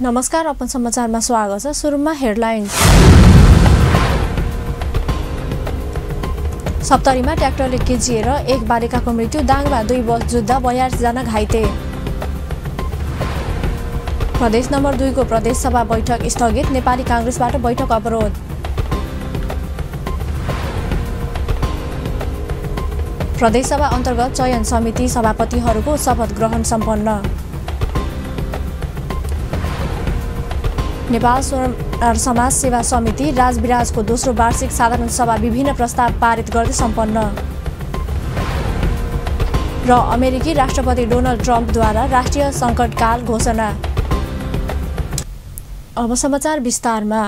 नमस्कार, अपन समाचारमा स्वागत छ। सुरुमा हेडलाइन्स। सप्तरीमा ट्र्याक्टरले किचिएर एक बालिकाको मृत्यु, दाङमा 2 बस जुत्दा 42 जना घाइते। प्रदेश नम्बर 2 को प्रदेश सभा बैठक स्थगित, नेपाली कांग्रेसबाट बैठक अवरोध। प्रदेश सभा अन्तर्गत चयन समिति सभापतिहरूको शपथ ग्रहण सम्पन्न। नेपाल स्वर्ण समाज सेवा समिति राजविराजको दोस्रो वार्षिक साधारण सभा विभिन्न प्रस्ताव पारित गर्दै सम्पन्न। र अमेरिकी राष्ट्रपति डोनाल्ड ट्रम्पद्वारा राष्ट्रिय सङ्कटकाल घोषणा। अब समाचार विस्तारमा।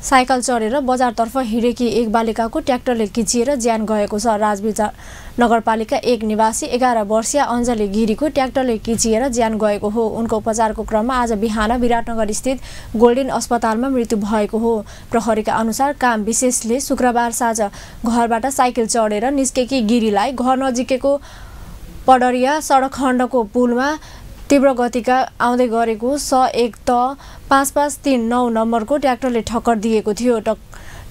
साइकल चढेर बजारतर्फ हिँडेकी एक बालिकाको ट्र्याक्टरले किचिएर ज्यान गएको छ। राजविराज नगरपालिका 1 निवासी 11 वर्षीय अञ्जली गिरीको ट्र्याक्टरले किचिएर ज्यान गएको हो। उनको उपचारको क्रममा आज बिहान विराटनगर स्थित गोल्डेन अस्पतालमा मृत्यु भएको हो। प्रहरीका अनुसार काम विशेषले शुक्रबार साँझ घरबाट साइकल चढेर निस्केकी गिरीलाई घर नजिकैको पडरिया सडक खण्डको पुलमा तीव्र गतिका आउँदै गरेको 101 त 5539 नम्बरको ट्र्याक्टरले ठक्कर दिएको थियो।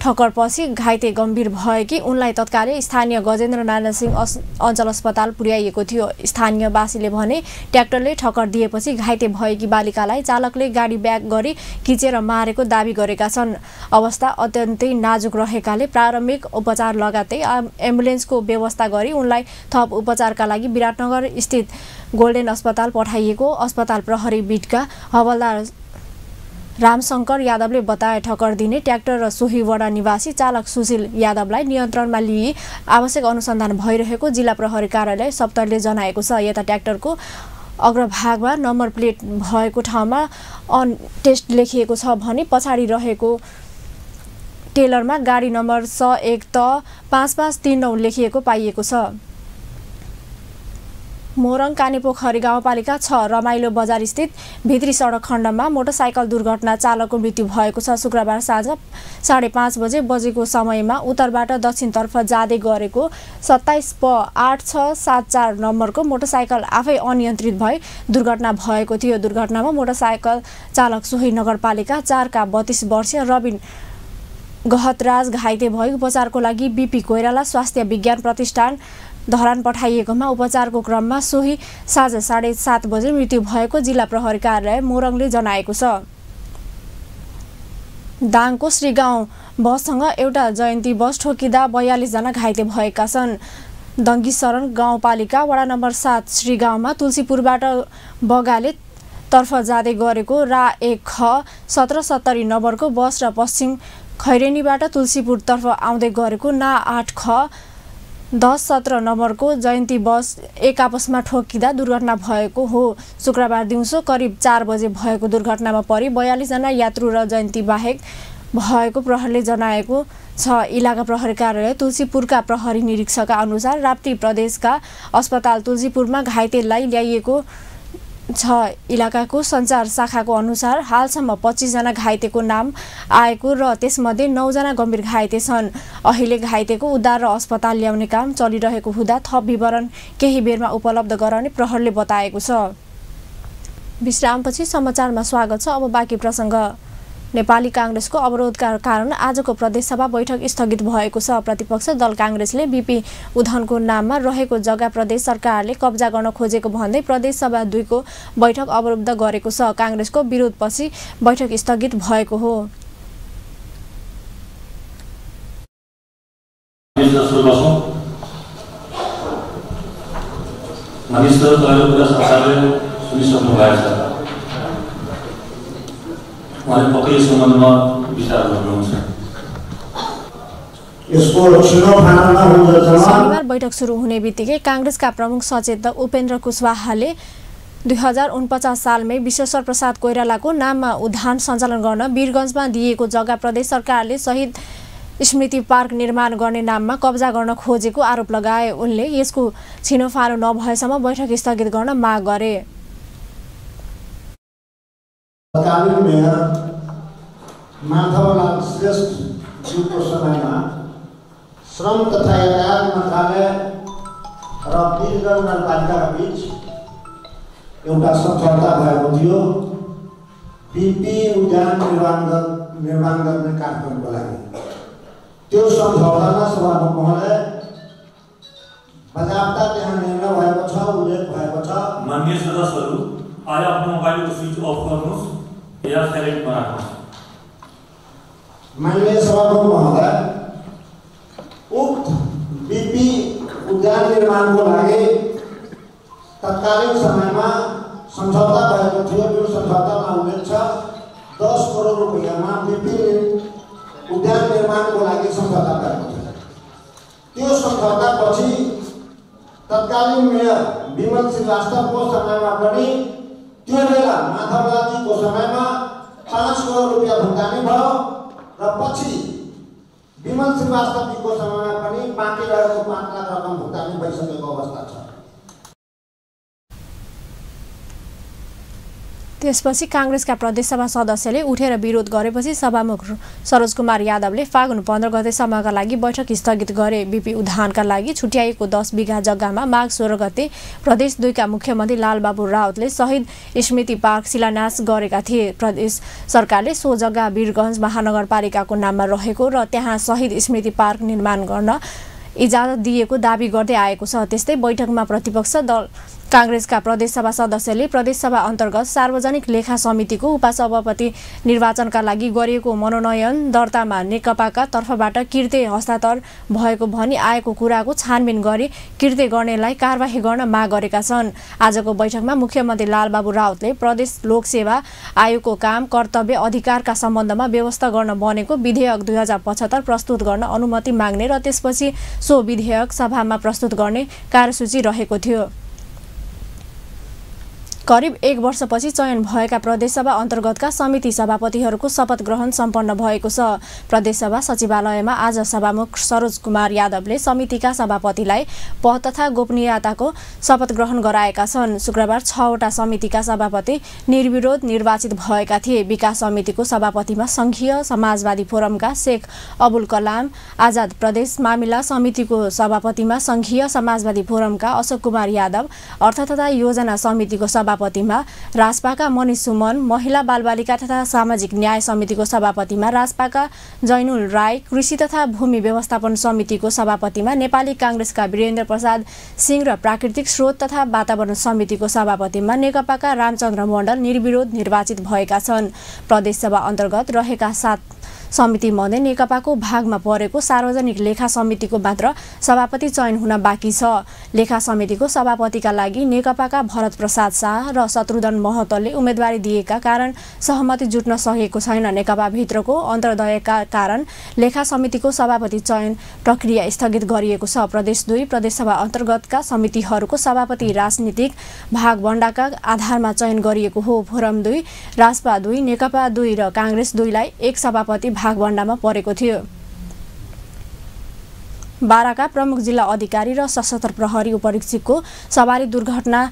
ठक्करपछि घाइते गम्भीर भएकी उनलाई तत्कालै स्थानीय गजेन्द्र नारायण सिंह अञ्चल अस्पताल पुर्याइएको थियो। स्थानीयवासीले भने ट्र्याक्टरले ठक्कर दिएपछि घाइते भएकी बालिकालाई चालकले गाडी ब्याक गरी किचेर मारेको दाबी गरेका छन्। अवस्था अत्यन्तै नाजुक रहेकाले प्रारम्भिक उपचार लगातै एम्बुलेन्सको व्यवस्था गरी उनलाई थप उपचारका लागि विराटनगर स्थित गोल्डेन अस्पताल पठाइएको अस्पताल प्रहरी बिटका हवलदार रामशंकर यादवले बताए। ठक्कर दिने ट्र्याक्टर र सोहीवडा निवासी चालक सुशील यादवलाई नियन्त्रणमा लिई आवश्यक अनुसन्धान भइरहेको जिल्ला प्रहरी कार्यालय सप्तरीले जनाएको छ। यता ट्र्याक्टरको अग्रभागमा नम्बर प्लेट भएको ठाउँमा अन टेस्ट लेखिएको छ भने पछाडि रहेको टेलरमा गाडी नम्बर 101 त 5539 लेखिएको पाइएको छ। मोरङ कानेपोखरी गाउँपालिका 6 रमाइलो बजार स्थित भित्री सडक खण्डमा मोटरसाइकल दुर्घटना चालकको मृत्यु भएको छ। शुक्रबार साँझ 5:30 बजेको समयमा उत्तरबाट दक्षिणतर्फ जाँदै गरेको 27 प 8674 नम्बरको मोटरसाइकल आफै अनियन्त्रित भई दुर्घटना भएको थियो। दुर्घटनामा मोटरसाइकल चालक सोही नगरपालिका 4 का 32 वर्षीय रबिन गहतराज घाइते भई उपचारको लागि बीपी कोइराला स्वास्थ्य विज्ञान प्रतिष्ठान धरान पठाइएकोमा उपचारको क्रममा सोही साँझ 7:30 बजे मृत्यु भएको जिल्ला प्रहरी कार्यालय मोरङले जनाएको छ। दाङको श्रीगाउँ बससँग एउटा जयन्ती बस ठोकिँदा 42 जना घाइते भएका छन्। दङ्गीशरण गाउँपालिका वडा नम्बर 7 श्रीगाउँमा तुलसीपुरबाट बगाले तर्फ जाँदै गरेको रा 1 ख 1770 नम्बरको बस र पश्चिम खैरेनीबाट तुलसीपुरतर्फ आउँदै गरेको ना 8 ख 1017 नम्बरको जयन्ती बस एक आपसमा ठोकिँदा दुर्घटना भएको हो। शुक्रबार दिउँसो करिब 4 बजे भएको दुर्घटनामा परि 42 जना यात्रु र जयन्ती बाहेक भएको प्रहरीले जनाएको छ। इलाका प्रहरी कार्यालय तुलसीपुरका प्रहरी निरीक्षकका अनुसार राप्ती प्रदेशका अस्पताल तुलसीपुरमा घाइतेलाई ल्याइएको छ। इलाकाको सञ्चार शाखाको अनुसार हालसम्म 25 जना घाइतेको नाम आएको र त्यसमध्ये 9 जना गम्भीर घाइते छन्। अहिले घाइतेको उद्धार र अस्पताल ल्याउने काम चलिरहेको हुँदा थप विवरण केही बेरमा उपलब्ध गराउने प्रहरीले बताएको छ। विश्रामपछि समाचारमा स्वागत छ। अब बाँकी प्रसङ्ग। नेपाली कांग्रेसको अवरोधका कारण आजको प्रदेशसभा बैठक स्थगित भएको छ। प्रतिपक्ष दल कांग्रेसले बीपी उधनको नाममा रहेको जग्गा प्रदेश सरकारले कब्जा गर्न खोजेको भन्दै प्रदेशसभा 2 को बैठक अवरुद्ध गरेको छ। कांग्रेसको विरोधपछि बैठक स्थगित भएको हो। शनिबार बैठक सुरु हुने बित्तिकै कांग्रेसका प्रमुख सचेतक उपेन्द्र कुशवाहाले 2049 सालमै विश्वेश्वर प्रसाद कोइरालाको नाममा उद्यान सञ्चालन गर्न वीरगञ्जमा दिएको जग्गा प्रदेश सरकारले शहीद स्मृति पार्क निर्माण गर्ने नाममा कब्जा गर्न खोजेको आरोप लगाए। उनले यसको छिनोफानो नभएसम्म बैठक स्थगित गर्न माग गरे। तत्कालीन मेयर माधवलाल श्रेष्ठज्यूको समयमा श्रम तथा यातायात मन्त्रालय र वीरगञ्ज नगरपालिकाका बीच एउटा समझौता भएको थियो पिपी उद्यान निर्माण गर्ने कार्यक्रमको लागि त्यो सम्झौतामा सभामुख महोदय पर्याप्त त्यहाँ निर्णय भएको छ, उल्लेख भएको छ। माननीय सदस्यहरू आज आफ्नो मोबाइलको स्विच अफ गर्नुहोस् या साइलेन्टमा राख्नुहोस्। माननीय सभामुख महोदय, उक्त पिपी उद्यान निर्माणको लागि तत्कालीन समयमा सम्झौता भएको थियो। त्यो सम्झौतामा उल्लेख छ 10 करोड रुपैयाँमा पिपी उद्यान निर्माणको लागि सम्झौता भएको थियो। त्यो सम्झौतापछि तत्कालीन मेयर विमल श्रीवास्तवको समयमा पनि त्यो बेला माधवलालजीको समयमा 5 करोड रुपैयाँ भुक्तानी भयो र पछि विमल श्रीवास्तवजीको समयमा पनि बाँकी रहेको 5 लाख रकम भुक्तानी भइसकेको अवस्था छ। त्यसपछि कांग्रेसका प्रदेशसभा सदस्यले उठेर विरोध गरेपछि सभामुख सरोज कुमार यादवले फागुन 15 गतेसम्मका लागि बैठक स्थगित गरे। बीपी उद्यानका लागि छुट्याइएको 10 बिघा जग्गामा माघ 16 गते प्रदेश 2 का मुख्यमन्त्री लालबाबु राउतले शहीद स्मृति पार्क शिलान्यास गरेका थिए। प्रदेश सरकारले सो जग्गा वीरगञ्ज महानगरपालिकाको नाममा रहेको र त्यहाँ शहीद स्मृति पार्क निर्माण गर्न इजाजत दिएको दाबी गर्दै आएको छ। त्यस्तै बैठकमा प्रतिपक्ष दल कांग्रेसका प्रदेशसभा सदस्यले प्रदेशसभा अन्तर्गत सार्वजनिक लेखा समितिको उपसभापति निर्वाचनका लागि गरिएको मनोनयन दर्तामा नेकपाका तर्फबाट किर्ते हस्तान्तर भएको भनी आएको कुराको छानबिन गरी किर्ते गर्नेलाई कारबाही गर्न माग गरेका छन्। आजको बैठकमा मुख्यमन्त्री लालबाबु राउतले प्रदेश लोकसेवा आयोगको काम कर्तव्य अधिकारका सम्बन्धमा व्यवस्था गर्न बनेको विधेयक 2075 प्रस्तुत गर्न अनुमति माग्ने र त्यसपछि सो विधेयक सभामा प्रस्तुत गर्ने कार्यसूची रहेको थियो। करिब 1 वर्षपछि चयन भएका प्रदेशसभा अन्तर्गतका समिति सभापतिहरूको शपथ ग्रहण सम्पन्न भएको छ। प्रदेशसभा सचिवालयमा आज सभामुख सरोज कुमार यादवले समितिका सभापतिलाई पद तथा गोपनीयताको शपथ ग्रहण गराएका छन्। शुक्रबार 6 वटा समितिका सभापति निर्विरोध निर्वाचित भएका थिए। विकास समितिको सभापतिमा संघीय समाजवादी फोरमका शेख अबुल कलाम, आजाद प्रदेश मामिला समितिको सभापतिमा संघीय समाजवादी फोरमका अशोक कुमार यादव, अर्थ तथा योजना समितिको सभापतिमा राजपाका मनिष सुमन, महिला बालबालिका तथा सामाजिक न्याय समितिको सभापतिमा राजपाका जैनुल राई, कृषि तथा भूमि व्यवस्थापन समितिको सभापतिमा नेपाली कांग्रेसका वीरेन्द्र प्रसाद सिंह र प्राकृतिक स्रोत तथा वातावरण समितिको सभापतिमा नेकपाका रामचन्द्र मण्डल निर्विरोध निर्वाचित भएका छन्। प्रदेशसभा अन्तर्गत रहेका 7 समिति मध्ये नेकपाको भागमा परेको सार्वजनिक लेखा समितिको मात्र सभापति चयन हुन बाँकी छ। लेखा समितिको सभापतिका लागि नेकपाका भरत प्रसाद शाह र शत्रुघ्न महतोले उम्मेदवारी दिएका कारण सहमति जुट्न सकेको छैन। नेकपा भित्रको अन्तर्दयका कारण लेखा समितिको सभापति चयन प्रक्रिया स्थगित गरिएको छ। प्रदेश 2 प्रदेशसभा अन्तर्गतका समितिहरूको सभापति राजनीतिक भागभण्डाका आधारमा चयन गरिएको हो। फोरम 2, राजपा 2, नेकपा 2 र कांग्रेस 2 लाई एक सभापति भागभण्डामा परेको थियो। बाराका प्रमुख जिल्ला अधिकारी र सशस्त्र प्रहरी उपरीक्षकको सवारी दुर्घटना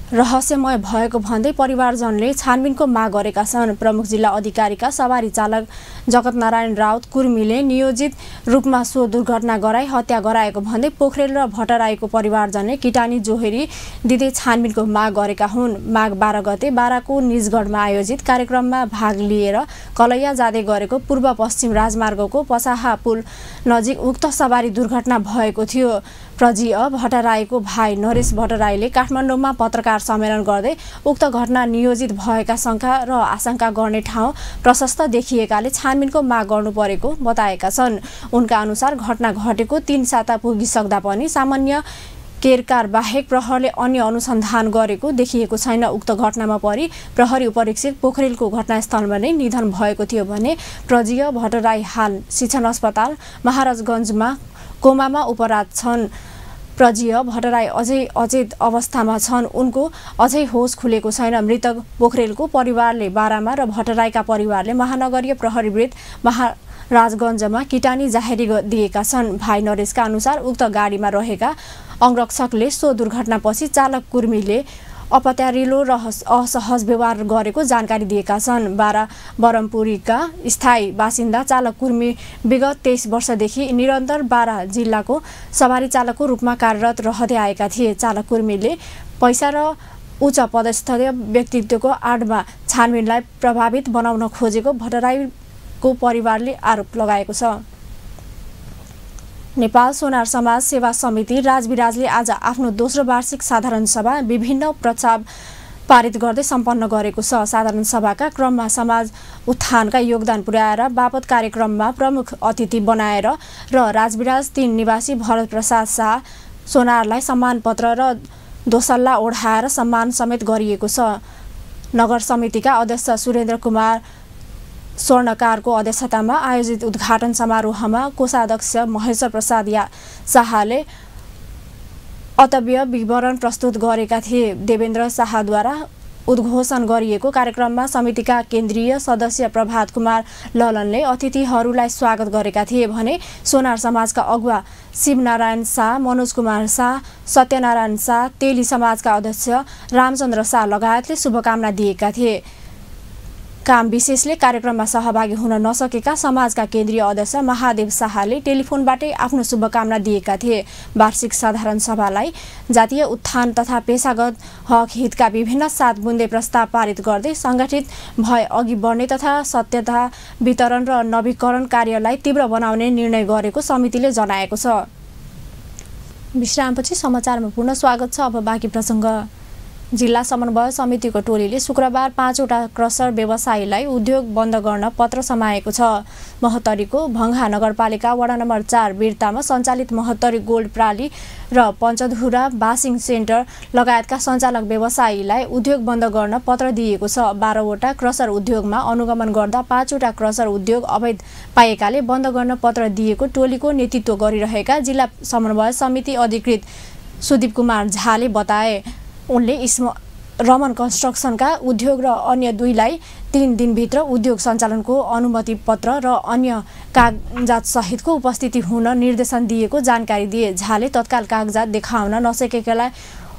रहस्यमय भएको भन्दै परिवारजनले छानबिनको माग गरेका छन्। प्रमुख जिल्ला अधिकारीका सवारी चालक जगत नारायण राउत कुर्मीले नियोजित रूपमा सो दुर्घटना गराई हत्या गराएको भन्दै पोखरेल र भट्टराईको परिवारजनले किटानी जोहेरी दिँदै छानबिनको माग गरेका हुन्। माघ 12 गते बाराको निजगढमा आयोजित कार्यक्रममा भाग लिएर कलैया जाँदै गरेको पूर्व पश्चिम राजमार्गको पसाहा पुल नजिक उक्त सवारी दुर्घटना भएको थियो। प्रजीय भट्टराईको भाइ नरेश भट्टराईले काठमाडौँमा पत्रकार सम्मेलन गर्दै उक्त घटना नियोजित भएका शंका र आशंका गर्ने ठाउँ प्रशस्त देखिएकाले छानबिनको माग गर्नु परेको बताएका छन्। उनका अनुसार घटना घटेको 3 साता पुगिसक्दा पनि सामान्य केरकार बाहेक प्रहरले अन्य अनुसन्धान गरेको देखिएको छैन। उक्त घटनामा परि प्रहरी उपरीक्षक पोखरेलको घटनास्थलमा नै निधन भएको थियो भने प्रजीय भट्टराई हाल शिक्षण अस्पताल महाराजगञ्जमा कोमामा उपरात छन्। प्रजीय भट्टराई अझै अचेत अवस्थामा छन्। उनको अझै होस खुलेको छैन। मृतक पोखरेलको परिवारले बारामा र भट्टराईका परिवारले महानगरीय प्रहरी वृत्त महाराजगञ्जमा किटानी जाहेरी दिएका छन्। भाइ नरेशका अनुसार उक्त गाडीमा रहेका अंगरक्षकले सो दुर्घटनापछि चालक कुर्मीले अपत्यारिलो र असहज व्यवहार गरेको जानकारी दिएका छन्। बारा बरमपुरीका स्थायी बासिन्दा चालक कुर्मी विगत 23 वर्षदेखि निरन्तर बारा जिल्लाको सवारी चालकको रूपमा कार्यरत रहँदै आएका थिए। चालक कुर्मीले पैसा र उच्च पदस्थ व्यक्तित्वको आडमा छानबिनलाई प्रभावित बनाउन खोजेको भट्टराईको परिवारले आरोप लगाएको छ। नेपाल सोनार समाज सेवा समिति राजविराजले आज आफ्नो दोस्रो वार्षिक साधारण सभा विभिन्न प्रस्ताव पारित गर्दै सम्पन्न गरेको छ। साधारण सभाका क्रममा समाज उत्थानका योगदान पुर्याएर बापत कार्यक्रममा प्रमुख अतिथि बनाएर र राजविराज 3 निवासी भरत प्रसाद शाह सोनारलाई सम्मान पत्र र दोसल्ला ओढाएर सम्मान समेत गरिएको छ। नगर समितिका अध्यक्ष सुरेन्द्र कुमार स्वर्णकारको अध्यक्षतामा आयोजित उद्घाटन समारोहमा कोषाध्यक्ष महेश्वर प्रसाद शाहले अतव्य विवरण प्रस्तुत गरेका थिए। देवेन्द्र शाहद्वारा उद्घोषण गरिएको कार्यक्रममा समितिका केन्द्रीय सदस्य प्रभात कुमार ललनले अतिथिहरूलाई स्वागत गरेका थिए भने सोनार समाजका अगुवा शिवनारायण शाह, मनोज कुमार शाह, सत्यनारायण शाह, तेली समाजका अध्यक्ष रामचन्द्र शाह लगायतले शुभकामना दिएका थिए। काम विशेषले कार्यक्रममा सहभागी हुन नसकेका समाजका केन्द्रीय अध्यक्ष महादेव शाहले टेलिफोनबाटै आफ्नो शुभकामना दिएका थिए। वार्षिक साधारण सभालाई जातीय उत्थान तथा पेशागत हक हितका विभिन्न 7 बुँदे प्रस्ताव पारित गर्दै संगठित भए अघि बढ्ने तथा सत्यता वितरण र नवीकरण कार्यलाई तीव्र बनाउने निर्णय गरेको समितिले जनाएको छ। विश्रामपछि समाचारमा पुनः स्वागत छ। अब बाँकी प्रसङ्ग। जिल्ला समन्वय समितिको टोलीले शुक्रबार 5 वटा क्रसर व्यवसायीलाई उद्योग बन्द गर्न पत्र समाएको छ। महोत्तरीको भङ्गा नगरपालिका वडा नम्बर 4 बिर्तामा सञ्चालित महोत्तरी गोल्ड प्राली र पञ्चधुरा बासिङ सेन्टर लगायतका सञ्चालक व्यवसायीलाई उद्योग बन्द गर्न पत्र दिएको छ। 12 वटा क्रसर उद्योगमा अनुगमन गर्दा 5 वटा क्रसर उद्योग अवैध पाएकाले बन्द गर्न पत्र दिएको टोलीको नेतृत्व गरिरहेका जिल्ला समन्वय समिति अधिकृत सुदीप कुमार झाले बताए। उनले रमन कन्स्ट्रक्सनका उद्योग र अन्य 2लाई 3 दिनभित्र उद्योग सञ्चालनको अनुमति पत्र र अन्य कागजात सहितको उपस्थिति हुन निर्देशन दिएको जानकारी दिए। झाले तत्काल कागजात देखाउन नसकेकालाई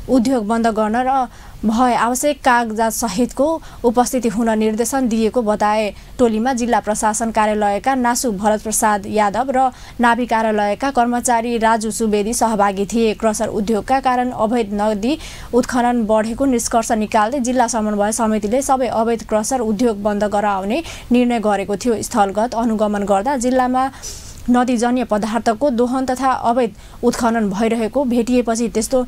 उद्योग बन्द गर्न र भए आवश्यक कागजात सहितको उपस्थिति हुन निर्देशन दिएको बताए। टोलीमा जिल्ला प्रशासन कार्यालयका नासु भरत प्रसाद यादव र नाभि कार्यालयका कर्मचारी राजु सुवेदी सहभागी थिए। क्रसर उद्योगका कारण अवैध नदी उत्खनन बढेको निष्कर्ष निकाल्दै जिल्ला समन्वय समितिले सबै अवैध क्रसर उद्योग बन्द गराउने निर्णय गरेको थियो। स्थलगत अनुगमन गर्दा जिल्लामा नदीजन्य पदार्थको दोहन तथा अवैध उत्खनन भइरहेको भेटिएपछि त्यस्तो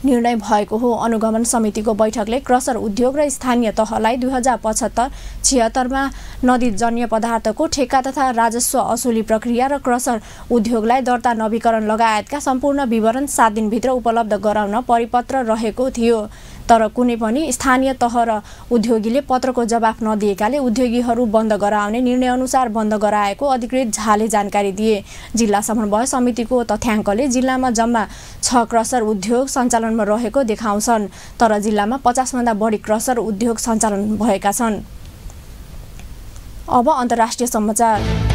निर्णय भएको हो। अनुगमन समितिको बैठकले क्रसर उद्योग र स्थानीय तहलाई 2075-76 मा नदीजन्य पदार्थको ठेक्का तथा राजस्व असुली प्रक्रिया र क्रसर उद्योगलाई दर्ता नवीकरण लगायतका सम्पूर्ण विवरण 7 दिनभित्र उपलब्ध गराउन परिपत्र रहेको थियो। तर कुनै पनि स्थानीय तह र उद्योगीले पत्रको जवाफ नदिएकाले उद्योगीहरू बन्द गराउने निर्णय अनुसार बन्द गराएको अधिकृत झाले जानकारी दिए। जिल्ला समन्वय समितिको तथ्याङ्कले जिल्लामा जम्मा 6 क्रसर उद्योग सञ्चालनमा रहेको देखाउँछन्। तर जिल्लामा 50 भन्दा बढी क्रसर उद्योग सञ्चालन भएका छन्। अब अन्तर्राष्ट्रिय समाचार।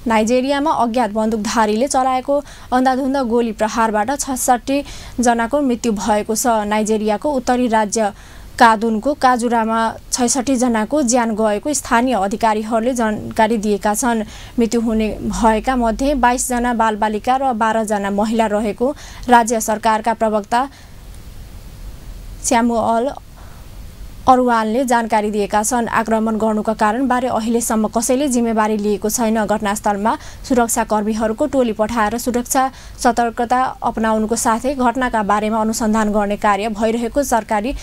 नाइजेरियामा अज्ञात बन्दुकधारीले चलाएको अन्धाधुन्द गोली प्रहारबाट 66 जनाको मृत्यु भएको छ। नाइजेरियाको उत्तरी राज्य कादुनको काजुरामा 66 जनाको ज्यान गएको स्थानीय अधिकारीहरूले जानकारी दिएका छन्। मृत्यु हुने भएका मध्ये 22 जना बालबालिका र 12 जना महिला रहेको राज्य सरकारका प्रवक्ता स्यामुअल अरुवालले जानकारी दिएका छन्। आक्रमण गर्नुका कारणबारे अहिलेसम्म कसैले जिम्मेवारी लिएको छैन। घटनास्थलमा सुरक्षाकर्मीहरूको टोली पठाएर सुरक्षा सतर्कता अपनाउनुको साथै घटनाका बारेमा अनुसन्धान गर्ने कार्य भइरहेको सरकारी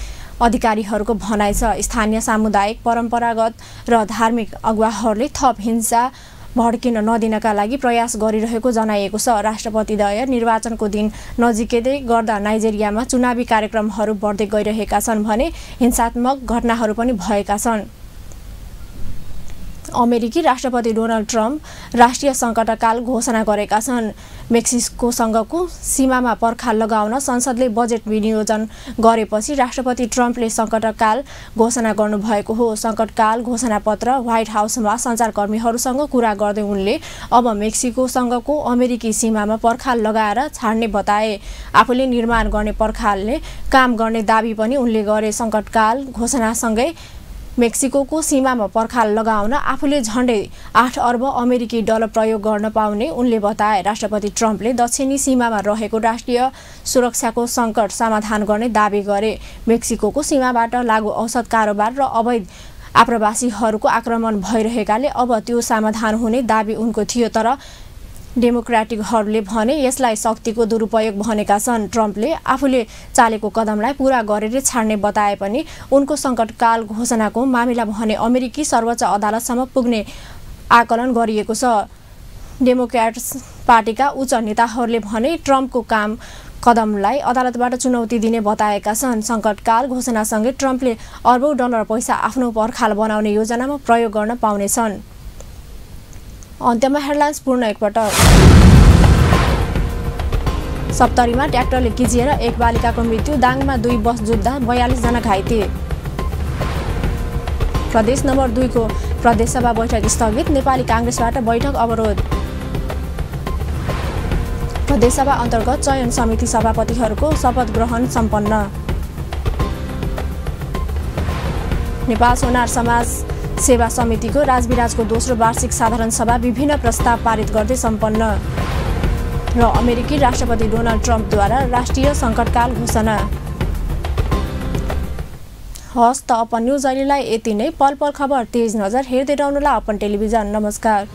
अधिकारीहरूको भनाइ छ। स्थानीय सामुदायिक परम्परागत र धार्मिक अगुवाहरूले थप हिंसा भड्किन नदिनका लागि प्रयास गरिरहेको जनाइएको छ। राष्ट्रपतिद्वय निर्वाचनको दिन नजिकै गर्दा नाइजेरियामा चुनावी कार्यक्रमहरू बढ्दै गइरहेका छन् भने हिंसात्मक घटनाहरू पनि भएका छन्। अमेरिकी राष्ट्रपति डोनाल्ड ट्रम्प राष्ट्रिय सङ्कटकाल घोषणा गरेका छन्। मेक्सिकोसँगको सीमामा पर्खाल लगाउन संसदले बजेट विनियोजन गरेपछि राष्ट्रपति ट्रम्पले सङ्कटकाल घोषणा गर्नुभएको हो। सङ्कटकाल घोषणापत्र व्हाइट हाउसमा सञ्चारकर्मीहरूसँग कुरा गर्दै उनले अब मेक्सिकोसँगको अमेरिकी सीमामा पर्खाल लगाएर छाड्ने बताए। आफूले निर्माण गर्ने पर्खालले काम गर्ने दाबी पनि उनले गरे। सङ्कटकाल घोषणासँगै मेक्सिकोको सीमामा पर्खाल लगाउन आफूले झण्डै 8 अर्ब अमेरिकी डलर प्रयोग गर्न पाउने उनले बताए। राष्ट्रपति ट्रम्पले दक्षिणी सीमामा रहेको राष्ट्रिय सुरक्षाको सङ्कट समाधान गर्ने दावी गरे। मेक्सिकोको सीमाबाट लागु औषध कारोबार र अवैध आप्रवासीहरूको आक्रमण भइरहेकाले अब त्यो समाधान हुने दावी उनको थियो, तर डेमोक्रेटिकहरूले भने यसलाई शक्तिको दुरुपयोग भनेका छन्। ट्रम्पले आफूले चालेको कदमलाई पूरा गरेर छाड्ने बताए पनि उनको सङ्कटकाल घोषणाको मामिला भने अमेरिकी सर्वोच्च अदालतसम्म पुग्ने आकलन गरिएको छ। डेमोक्र्याट्स पार्टीका उच्च नेताहरूले भने ट्रम्पको कदमलाई अदालतबाट चुनौती दिने बताएका छन्। सङ्कटकाल घोषणासँगै ट्रम्पले अर्बौं डलर पैसा आफ्नो पर्खाल बनाउने योजनामा प्रयोग गर्न पाउनेछन्। अन्त्यमा हेडलाइन्स पूर्ण एकपटक। सप्तरीमा ट्र्याक्टरले किचिएर एक बालिकाको मृत्यु, दाङमा 2 बस जुत्दा 42 जना घाइते। प्रदेश नम्बर 2 को प्रदेशसभा बैठक स्थगित, नेपाली काङ्ग्रेसबाट बैठक अवरोध। प्रदेशसभा अन्तर्गत चयन समिति सभापतिहरूको शपथ ग्रहण सम्पन्न। नेपाल सोनार समाज सेवा समितिको राजविराजको दोस्रो वार्षिक साधारण सभा विभिन्न प्रस्ताव पारित गर्दै सम्पन्न। र अमेरिकी राष्ट्रपति डोनाल्ड ट्रम्पद्वारा राष्ट्रिय सङ्कटकाल घोषणा। हस् त अपन न्युज अहिलेलाई यति नै। पल पल खबर तेज नजर हेर्दै रहनुहोला अपन टेलिभिजन। नमस्कार।